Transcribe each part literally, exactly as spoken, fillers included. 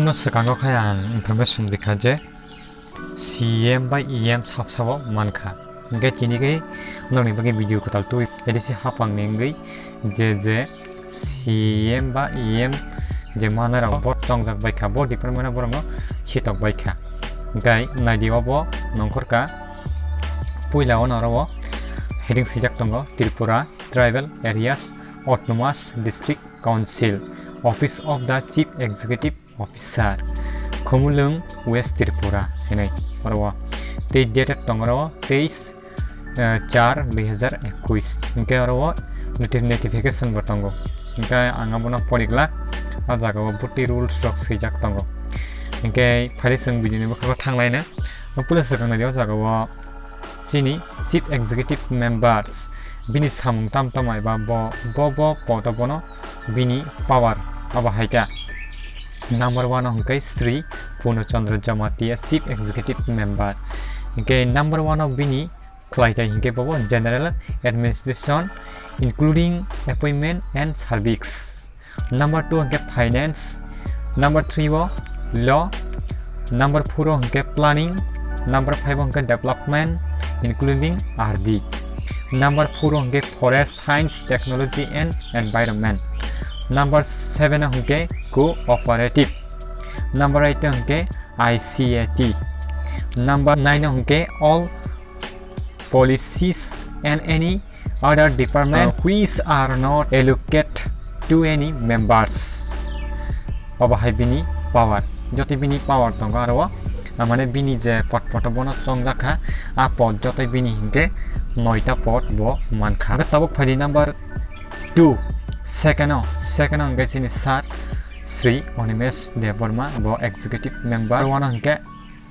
No swkango khai ang information rikha je C M bai E M sap sabo mankha. Hingke chini khe norokni bagwi video kwtal twi A D C hapang ni wngwi je je C M ba E M je manai rok bo chongjak bai kha, bo department o borok no sitok bai kha. Hingke naidi obo nongkhor ka puila o naro o heading swijak tongo Tripura Tribal Areas Autonomous District Council, Office of the Chief Executive Officer, Khumulwng, West Tripura hinwi oro o. Tei dated tongo oro teis, eh, char dui hazar ekwis. Hingke oro o noti-, notification bo tongo. Hingke ang abono poriglak, o jaga o buti rules rok swijak tongo. Hingke phai chwng video ni bwkhago thanglaina. Puila swkang naidi o jaga o chini Chief Executive Members, bini samung tam tama eba bo, bo, bo podo bono bini power abo hai kha. Number one o hwnkhe Sri Purno Chandra Jamatia, Chief Executive Member. Hwnkhe number one o bini khlai thai hwnkhe bo General Administration, including appointment and service. Number two hwnkhe finance, number three o law, number four o hwnkhe planning, number five o hwnkhe development including R D, number four o hwnkhe forest, science, technology and environment, number seven o hwnkhe cooperative, number eight o hwnkhe I C A T, number nine o hwnkhe all policies and any other department, uh, which are not allocate to any members. Obo hai bini power, joto bini power tongo aro o, ah, mane bini je pot poto bono chongjak kha, a pot joto bini hwnkhe noita pot bo mankha. Hwnkhe tabuk phaidi number two, second o, second o hwnkhe chini sir Sri Animesh Debbarma, bo executive member. One o hwnkhe,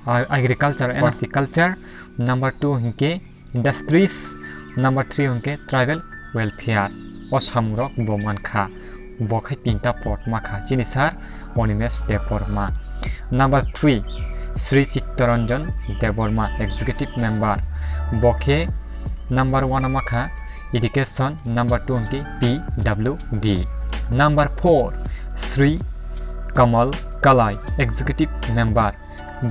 ah, agriculture and horticulture, number two hwnkhe industries, number three hwnkhe tribal welfare. O samungrok bo mankha, bo khai tinta pot makha, chini sir Animesh Debbarma. Number three, Sri Chittaranjan Debbarma, executive member, bo khe number one o makha education, number two hwnkhe P W D. Number four, Sri Kamal Kalai, executive member,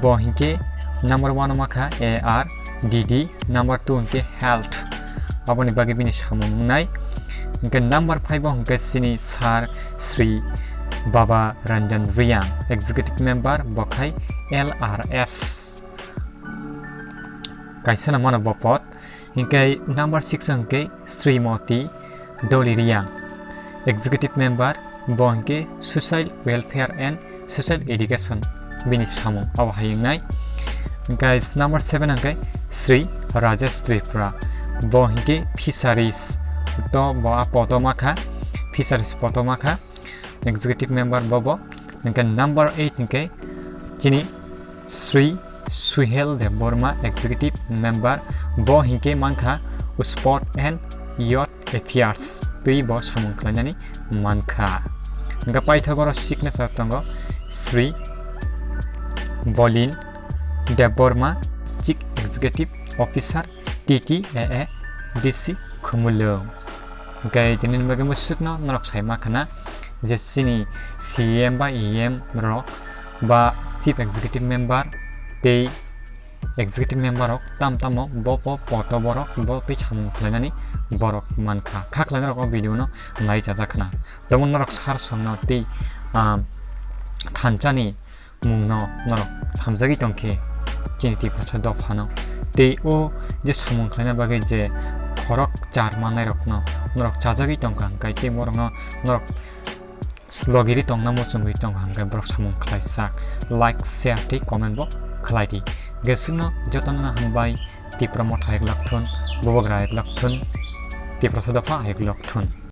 bo hwnkhe number one o makha A R D D, number two hwnkhe health, aboni bagwi bini samung wngnai. Hwnkhe number five o hwnkhe chini sir Sri Baba Ranjan Reang, executive member, bo khai L R S. Kaisa no mano bo pod. Hwnkhe number six o hwnkhe Srimoti Doli Reang, executive member, bo hwnkhe social welfare and social education bini samung abo hai wngnai. Hwnkhe number seven hwnkhe Sri Rajesh Tripura, bo hwnkhe fisheries, to bo a poto makha, fisheries poto makha, executive member bo bo. Hwnkhe number eight hwnkhe chini Sri Suhel Debbarma, executive member, bo hwnkhe mankha sport and youth affairs twi bo samung khlainani mankha. Hwnkhe paithak oro signature tongo Sri Bolin Debbarma, Chief Executive Officer, T T A A D C Khumulwng. Hwnkhe tini bagwi mwswkno norok sai ma khna je chini C M ba E M rok ba Chief Executive Member tei Executive Member rok tam tamo bo bo poto borok bo tei samung khlainani borok mankha. Kha khlainai rok o video no nai chajak khna. Tamo norok sar songno tei, ah, thanchani mungno norok hamjagwi tongkhe chini Tiprasa dophano. Tei o je samung khlaina bagwi je khorok char mannairokno norok chajagwi tongkha, hwnkhe tei borokno norok logiri tongna muchungwi tongkha, hwnkhe borok samung khlaijak. Like, share tei comment bo khlai di. Geswkno jotono hambai, Tipra Motha ayuk lak thun, Bubagra ayuk lak thun, Tiprasa dopha ayuk lak thun.